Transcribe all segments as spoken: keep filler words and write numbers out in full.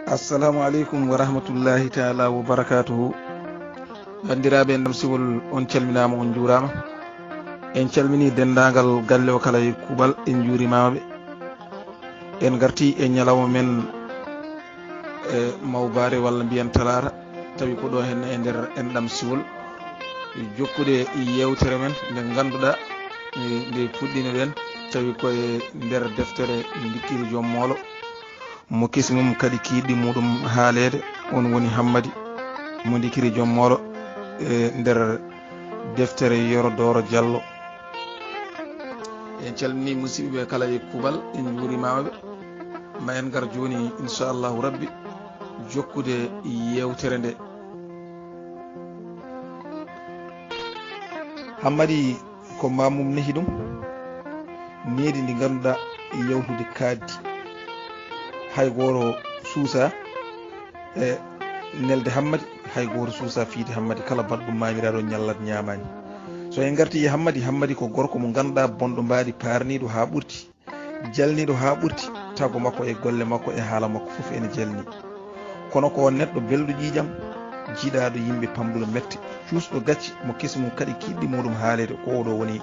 Assalamu aleykum wa rahmatullahi taala wa barakatuhu. Banndiraaɓe en ɗam siwol, on calminaama, on njuuraama. En calminii denndaangal galle o kala e kuuɓal, en njuurimaama ɓe. En ngartii e ñalawma men, e mawbaare walla mbiyen talaata, tawi ko ɗo henne e nder enɗam siwol, jokkude yeewtere men nde ngannduɗaa, e, nde puɗɗino ɗen, tawi ko e nder deftere Ndikkiri Joom Moolo, mo kesi mum kadi kiiɗɗi muɗum haaleede, on woni Hammadi mo Ndikkiri Joom Moolo, e nder deftere Yoro Dooro Jallo. En calminii musiɓɓe ɓe kala e kuuɓal, en njuurimaama ɓe. Ma en ngar jooni, inchallahu rabbi, jokkude yeewtere nde. Hammadi ko maamum nehi ɗum, needi ndi ngannduɗaa yawtude kaaɗdi. Hay gooto suusaa e nelde Hammadi, hay gooto suusaa fiyde Hammadi, kala baɗɗo ɗum maamiraaɗo ñallat ñaamaani. So en ngartii e Hammadi, Hammadi ko gorko mo ngannduɗaa bonɗo mbaadi, paarniiɗo haa ɓurti, jalniiɗo haa ɓurti, tago makko e golle makko e haala makko fof ene jalni. Kono ko neɗɗo belɗo ƴiiƴam, jiɗaaɗo yimɓe, pamɗuɗo mette, cuusɗo gacce, mo kesi mum kadi kiiɗɗi muɗum haaleede, ko oɗo woni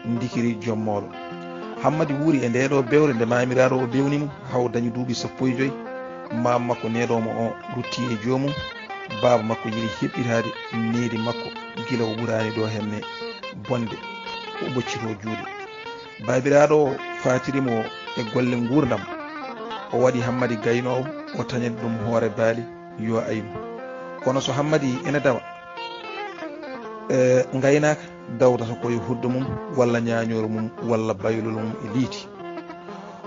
Ndikkiri Joom Moolo. Hammadi wuuri e ndee ɗoo bewre nde maamiraaɗo o bewni mo, haa o dañi duuɓi sappo e joy. Maam makko neeɗoomo o rutti e joomum. Baaba makko yiɗi heɓɓitaade needi makko gila o ɓuraani ɗo henne bonde, o ɓoccitoo juuɗe. Baabiraaɗo o faatiri mo e golle nguurndam. O waɗi Hammadi gaynoowo, o tañani ɗum hoore baali, yo aynu. Kono so Hammadi ene dawa, e, ngaynaaka dawdata ko e huɗo mum, walla ñaañooru mum, walla baylol mum e liiti.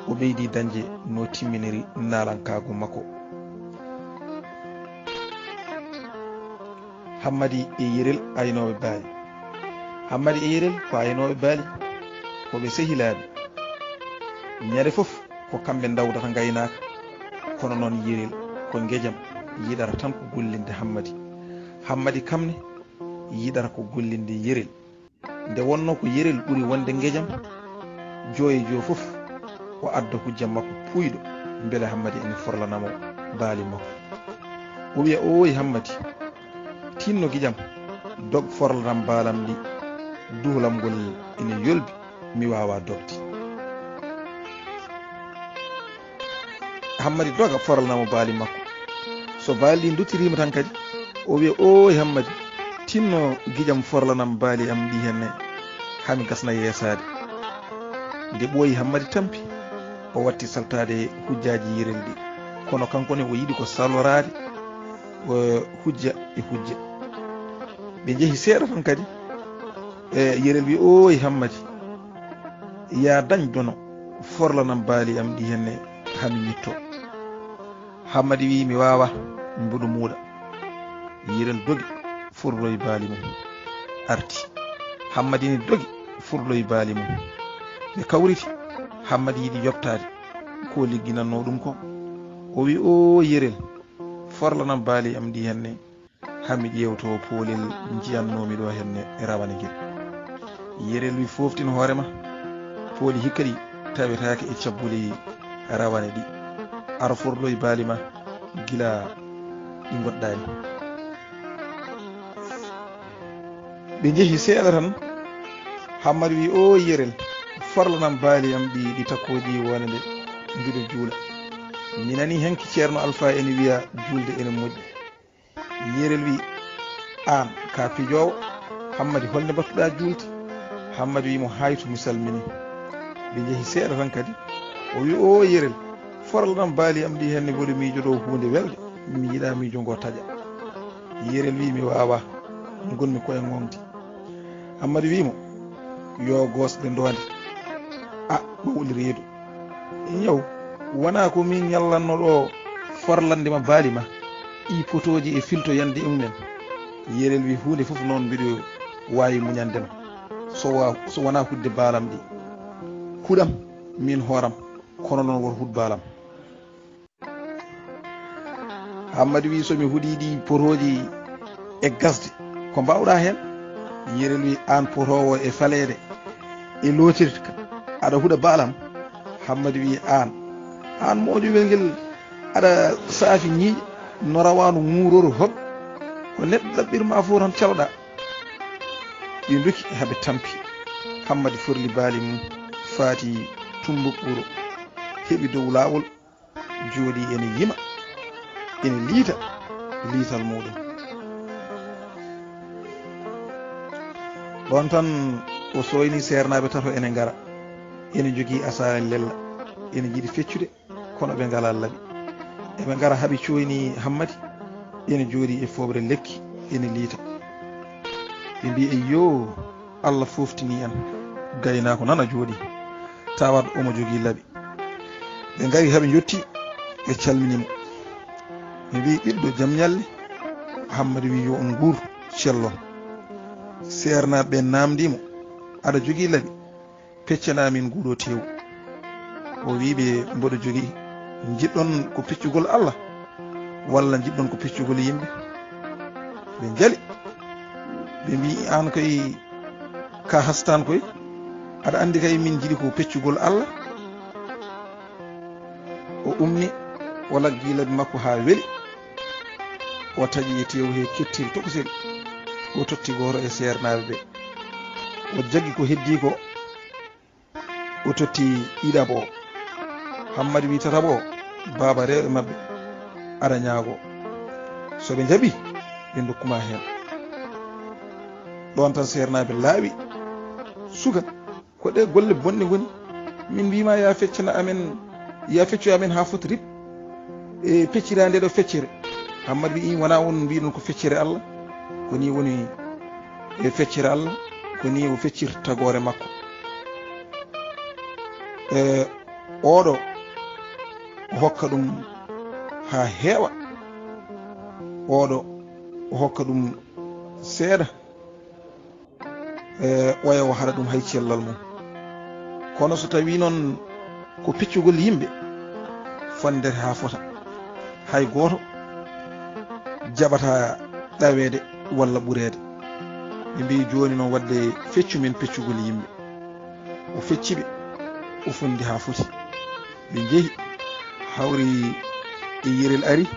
O ɓeydi dañde no timminiri naalankaagu makko. Hammadi e Yerel, aynooɓe baali. Hammadi e Yerel ko aynooɓe baali, ko ɓe sehilaaɓe. Ñande fof ko kamɓe ndawdata ngaynaaka, kono noon Yerel ko ngejam, yiɗata tan ko gollinde Hammadi. Hammadi kam ne yiɗata ko gollinde Yerel. Nde wonnoo ko Yerel ɓuri wonde ngejam, joo e joo fof o adda hujja makko puuyɗo, mbele Hammadi ene forlana mo baali makko. O wiya, "Ooy Hammadi, tinno gijam, dog forlanam baalam ɗi, duhulam ngol ene yolbi, mi waawaa dogde." Hammadi doga forlana mo baali makko. So baali ɗi nduttiriima tan kadi, o wiya, "Ooy Hammadi, tinno gijam forlanam baali am ɗi henne, haa mi gasna yeesaade." Nde ɓooyi Hammadi tampi, o watti saltaade hujjaaji Yerel ɗi. Kono kanko ne o yiɗi ko saloraade, o hujja e hujja. Ɓe njehi seeɗa tan kadi, e Yerel wi, "Ooy Hammadi, yaa dañ dono, forlanam baali am ɗi henne, haa mi ñitto." Hammadi wi, "Mi waawaa, mboɗo muuɗa." Yerel dogi, forloyi baali mum, arti. Hammadi ne dogi, forloyi baali mum. Ɓe kawriti, Hammadi yiɗi yoɓtaade ko ligginannoo ɗum ko. O wi, "Oo Yerel, forlanam baali am ɗi henne, haa mi ƴeewtoo poolel njiyannoomi ɗo henne rawane ngel." Yerel wi, "Fooftin hoore ma, pooli hikka ɗi tawetaake e cabbuli rawane ɗi. Ara forloy baali ma gila ɗi ngoɗɗaani." Ɓe njehi seeɗa tan, Hammadi wi, "Oo Yerel, forlanam baali am ɗi, ɗi takkooji wonande mbiɗo juula. Mi nani hanki Ceerno Alfa ene wiya juulde ene moƴƴi." Yerel wi, "Aan ka pijoowo, Hammadi, holnde mbattuɗaa juulde?" Hammadi wi mo, "Haytu, mi salmini." Ɓe njehi seeɗa tan kadi, o wi, "Oo Yerel, forlanam baali am ɗi henne, mboɗo miijo ɗo huunde welnde, mi yiɗaa miijo ngo taƴa." Yerel wi, "Mi waawaa, ngonmi ko e ŋoŋde." Hammadi wi mo, "Yo gosɗe ndoonde, a ɓawli reedu. Ñaw, wonaa ko min ñallanno ɗo forlande ma baali ma, ɗi potooji e filto yande e mumen." Yerel wi, "Huunde fof noon mbiɗo waawi muñande ma, so wa-, so wonaa huɗde baalam ɗi. Huɗam min hooram, kono noon woto huɗ baalam." Hammadi wi, "So mi huɗii ɗi potooji e gasde, ko mbaawɗaa heen?" Yerel wi, "Aan potoowo e faleede e lootirka, aɗa huɗa baalam?" Hammadi wi, "Aan, aan moƴowel ngel Aɗa saafi ñiiƴe no rawaandu ŋuurooru hoɓɓe. Ko neɗɗo ɗaɓɓir ma fof tan caloɗaa. Ɓe ndoki haa ɓe tampi. Hammadi forli baali mum, faati tummbuk wuro, heɓi dow laawol, jooɗii ene yima, ene liita liital muuɗum. Ɗoon tan o sooynii seernaaɓe tato ene ngara, ene njogii asaaya lella, ene njiɗi feccude. Kono ɓe ngalaa laɓi. Eɓe ngara haa ɓe cooyni Hammadi, ene jooɗii e fooɓre lekki, ene liita. Ɓe mbii, "Eyyoo, Allah fooftinii en, gaynaako nana jooɗii, tawat omo jogii laɓi." Ɓe ngari haa ɓe njottii, ɓe calmini mo. Ɓe mbii, "Ɓiɗɗo, jam ñalle?" Hammadi wii, "Yo on nguur, cellon." Seernaaɓe ɓe naamndii mo, "Aɗa jogii laɓi? Peccana min nguɗo teewu." O wii ɓe, "Mboɗo jogii. Njiɗɗon ko peccugol Allah, walla njiɗɗon ko peccugol yimɓe?" Ɓe njali. Ɓe mbii, "Aan koy ka hastan koy. Aɗa anndi kay min njiɗi ko peccugol Allah." O ummi, o laggi laɓi makko haa weli. O taƴi e teewu he kettel tokosel. O totti gooto e seernaaɓe ɓe. O jaggi ko heddii ko. O totti ɗiɗaɓo o. Hammadi wii tataɓo o, "Baaba, rew e maɓɓe, aɗa ñaagoo. So ɓe njaɓii, ɓe ndokku ma heen." Ɗoon tan seernaaɓe laaɓi. "Suka, ko ɗee golle bonɗe ngoni? Min mbii ma ya feccana amen, ya feccu amen haa foti rip. E peccira nde ɗo feccere." Hammadi wii, "Iin, wonaa on mbiɗon ko feccere Allah. Ko nii woni e feccere Allah, ko nii o feccirta tagoore makko." E oɗo o hokka ɗum haa heewa, oɗo o hokka ɗum seeɗa, e oya o haɗa ɗum hay cellal mum. Kono so tawii noon ko peccugol yimɓe, fondere haa fota, hay gooto jaɓataa ɗaweede walla ɓureede. Ɓe mbii, "Jooni noon waɗde feccu men peccugol yimɓe." O fecci ɓe, o fondi haa foti. Ɓe njehi, hawri e Yerel ari,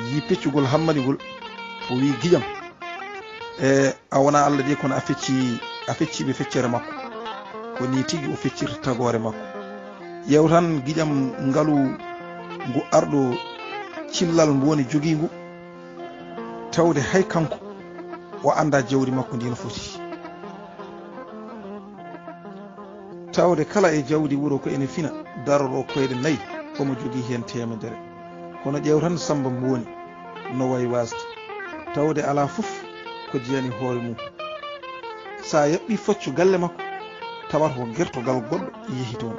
yii peccugol Hammadi ngol, o wii, "Giƴam, e a wonaa Allah de, kono a fecci, a fecci ɓe feccere makko." Ko nii tigi o feccirta tagoore makko. Ƴeew tan giƴam ngalu ngu arɗo cillal mbo woni jogii ngu, tawde hay kanko o anndaa jawdi makko ndi no foti. Tawde kala e jawdi wuro ko ene fina, daroroo koyɗe nayi, omo jogii heen teemedere. Kono ƴeew tan Sammba Mbooni no wayi waasde. Tawde alaa fof ko jeyani hoore mum. So a yaɓɓii faccu galle makko, tawata ko gertogal goɗɗo yehi toon.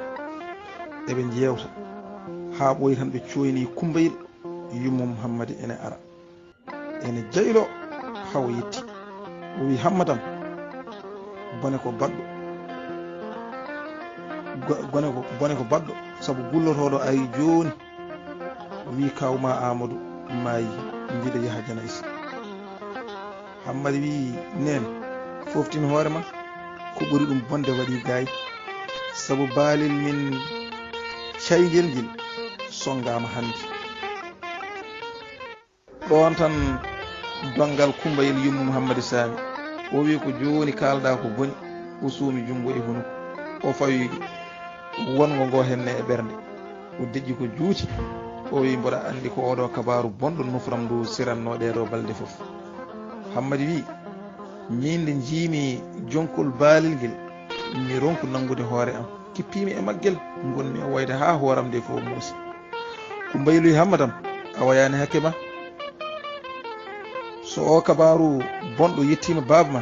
Eɓe njeewta haa ɓooyi tan ɓe cooynii Kumbayel, yummum Hammadi ene ara. Ene jayloo haa o yetti. O wii, "Hammadam, bone ko baɗɗo. Go-, gone ko, bone ko baɗɗo, sabu gullotooɗo ari jooni, wii kaaw ma Aamadu maayi, mbiɗa yaha janaysa." Hammadi wii, "Neen, fooftin hoore ma, ko ɓuri ɗum bonde waɗi gaay, sabu baalel min cayngel ngel sonngaama hannde." Ɗoon tan donngal Kumbayel yummum Hammadi Saami. O wii, "Ko jooni kaalɗaa ko boni." O suumi junngo e hunuko. O fawi wonngo ngo henne e ɓernde. O deƴƴi ko juuti. O wii, "Mboɗa anndi ko ooɗoo kabaaru bonɗo nufram ndu siranno ɗeeɗoo balɗe fof." Hammadi wii, "Miin nde njiimi jonkol baalel ngel, mi ronku nanngude hoore am. Kippiimi e maggel, ngonmi e woyde haa hooram nde fof muusi." Kumbayel wii, "Hammadam, a wayaani hakke ma. So o kabaaru bonɗo yettiima baaba ma,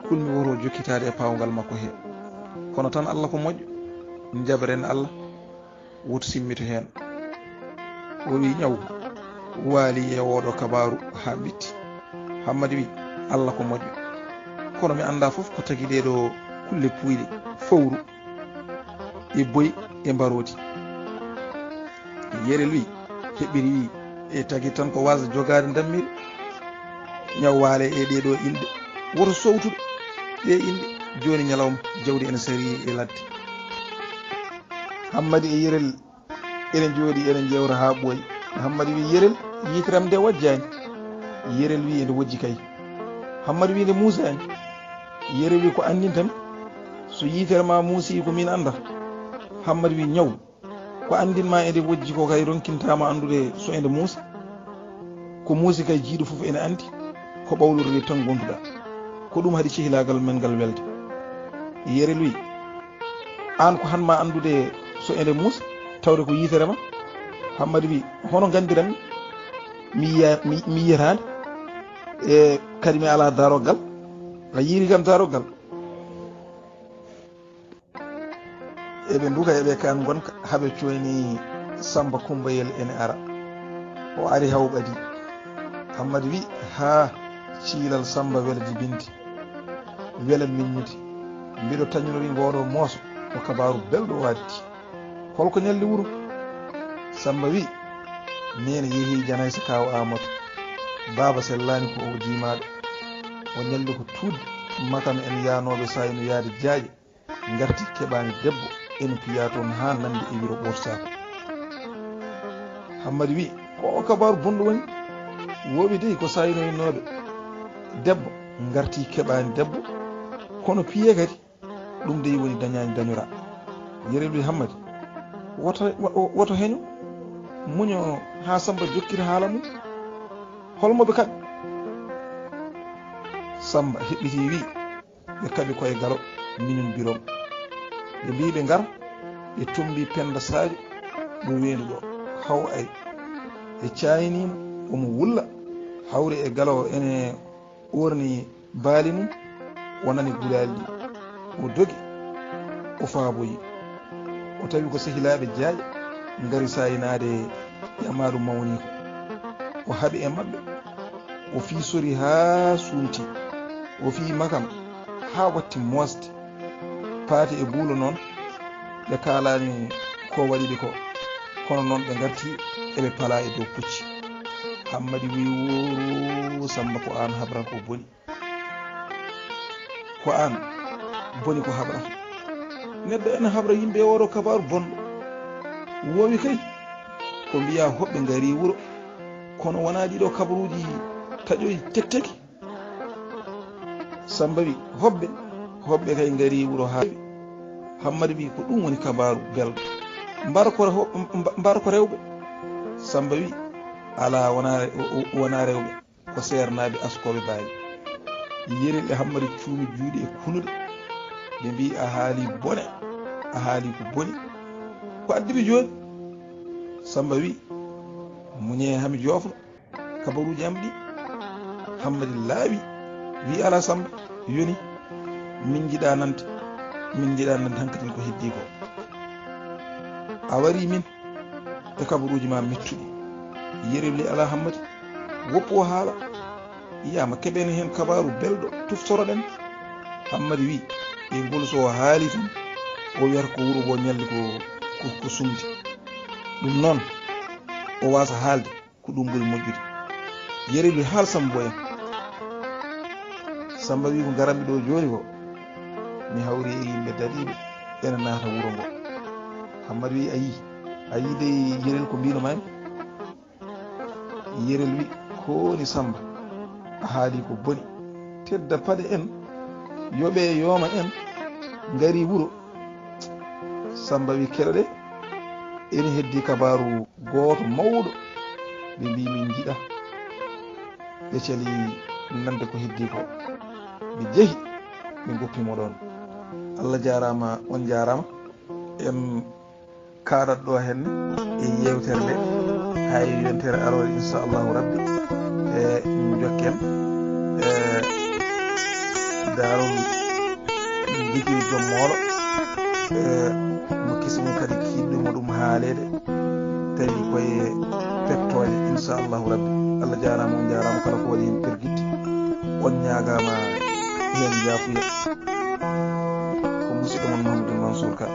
kulmi woto o jokkitaade e paawngal makko he. Kono tan Allah ko moƴƴo, njabren Allah, woto simmito heen." O wii, "Ñaw waali e ooɗo kabaaru haa ɓitti." Hammadi wii, "Allah ko moƴƴo. Kono mi anndaa fof ko tagi ɗeeɗoo kulle puuyɗe, fowru e boy e mbaroodi." Yerel wii, heɓɓiri wii, "E tagi tan ko waasde jogaade ndammiiɗo. Ñaw waale e ɗeeɗoo inɗe. Woto sowtude ɗee inɗe. Jooni ñalawma, jawdi ene sarii e ladde." Hammadi e Yerel Eɗen njooɗii, eɗen njeewta haa ɓooyi. Hammadi wiyi, "Yerel, yitere am nde wojjaani." Yerel wiyi, "Ende wojji kay." Hammadi wiyi, "Nde muusaani." Yerel wiyi, "Ko anndinta mi? So yitere maa muusii, ko miin anndata." Hammadi wiyi, "Ñaw, ko anndin maa ende wojji ko kay ronkintaa ma anndude so ende muusi. Ko muusi kay, jiyɗo fof ene anndi ko ɓawlorde tan ngonduɗaa. Ko ɗum haɗi cehilaagal men ngal welde." Yerel wiyi, "Aan ko han maa anndude so ende muusi, tawde ko yitere ma?" Hammadi wiyi, "Hono nganndiran mi? Mi yiya-, mi, mi yiyataande, e kadi mi alaa daroggal. A yiiri kam daroggal?" Eɓe nduka, eɓe kaan ngonka, haɓe coyni Samba Kumbayel ene ara. O ari haw ɓadi. Hammadi wiyi, "Haa, ciilal Samba wela jibinde, wela miññude. Mbiɗo tañorori ngooɗo mooso, ko kabaaru belɗo o addi. Holko ñalli wuro?" Samba wiyi, "Neene yehi Janaysa Kaaw Aamadu. Baaba sellaani ko o jiimaaɗo. O ñalli ko tuuɗde, makam en yaanooɓe saayno yaade jaaƴe, ngarti keɓaani debbo, ene piya toon haa nande e wiro Ɓoorsaaku." Hammadi wiyi, "Ko o kabaaru bonɗo woni? Wooɓe dey ko saaynoynooɓe debbo, ngarti keɓaani debbo, kono piye kadi, ɗum dey woni dañaani dañora." Yerel wiyi, "Hammadi, woto, wo-, woto heño, muño haa Samba jokkita haala mum. Holmo ɓe kaɓi?" Samba heɓɓiti wiyi, "Ɓe kaɓi koye Galo, miñum Birom. Ɓe mbiyi ɓe ngara, ɓe tombi Pennda Saajo ɗo weendu ɗo, haw ari. Ɓe caaynii mo, omo wulla, hawri e Galo o ene oorni baali mum, o nani gulaali ɗi. O dogi, o faaboyi. O tawi ko sehilaaɓe jaaƴe ngari saaynaade ƴamaɗo mawniiko. O haɓi e maɓɓe. O fii sori haa suumti. O fii makam haa watti moosde. Paati e buulo noon, ɓe kaalaani ko waɗi ɓe ko. Kono noon ɓe ngarti eɓe palaa e dow pucci." Hammadi wiyi, "Woo, Samba, ko aan habran ko boni. Ko aan boni ko habrata. Neɗɗo ene habra yimɓe e oɗo kabaaru bonɗo. Woowi kay ko mbiya hoɓɓe ngari wuro, kono wonaa ɗiɗo kabaruuji taƴoyi tekteki." Samba wi, "Hoɓɓe, hoɓɓe kay ngari wuro haa." Hammadi wi, "Ko ɗum woni kabaaru belɗo. Mbar ko ho-, mba-, mbar ko rewɓe." Samba wi, "Alaa, wonaa re-, wo-, wo-, wonaa rewɓe. Ko seernaaɓe askooɓe baali." Yerel e Hammadi cuumi juuɗe e kunuɗe. Ɓe mbi, "A haali bone, a haali ko boni. Ko addi ɓe jooni?" Samba wi, "Muñee haa mi joofno kabaruuji am ɗi." Hammadi laawi, wi, "Alaa Samba, yoni, min njiɗaa nande, min njiɗaa nande hankatin ko heddii ko. A warii min e kabaruuji ma mettuɗi." Yerel wi, "Alaa Hammadi, woppu o haala. Yiyaama keɓen heen kabaaru belɗo, tuftoroɗen." Hammadi wi, "E ngol so o haali tan, o wiyata ko wuro ngo ñalli ko, ko, ko sumdi. Ɗum noon, o waasa haalde, ko ɗum ɓuri moƴƴude." Yerel wi, "Haal Samba Boy am." Samba wi, "Ko ngaranmi ɗo jooni ko, mi hawri e yimɓe dariiɓe ene naata wuro ngo." Hammadi wi, "A yii, a yii dey Yerel ko mbino maa mi?" Yerel wi, "Ko woni Samba? A haali ko boni. Tedda paɗe en, yoɓe yooma en, ngari wuro." Samba wi, "Keɗoɗe, ene heddii kabaaru gooto mawɗo." Ɓe mbi, "Min njiɗa." Ɓe cali nande ko heddii ko. Ɓe jehi, ɓe ngoppi mo ɗoon. Allah jaaraama, on njaaraama. En kaaɗat ɗo henne e yeewtere nde. Hay yontere aroore, inchallahu rabbi, e jokken, e daarol jikiri joom moolo, e mo kisi mum kadi kiiɗɗo mo ɗum haaleede, tawi koye pettooje, inchallahu rabbi. Allah jaaraama, on njaaraama kala ko waɗi heen pergitti. On ñaagaama heen yaafuya. Ko musidɗo mon Mahamadou Mansour Ka.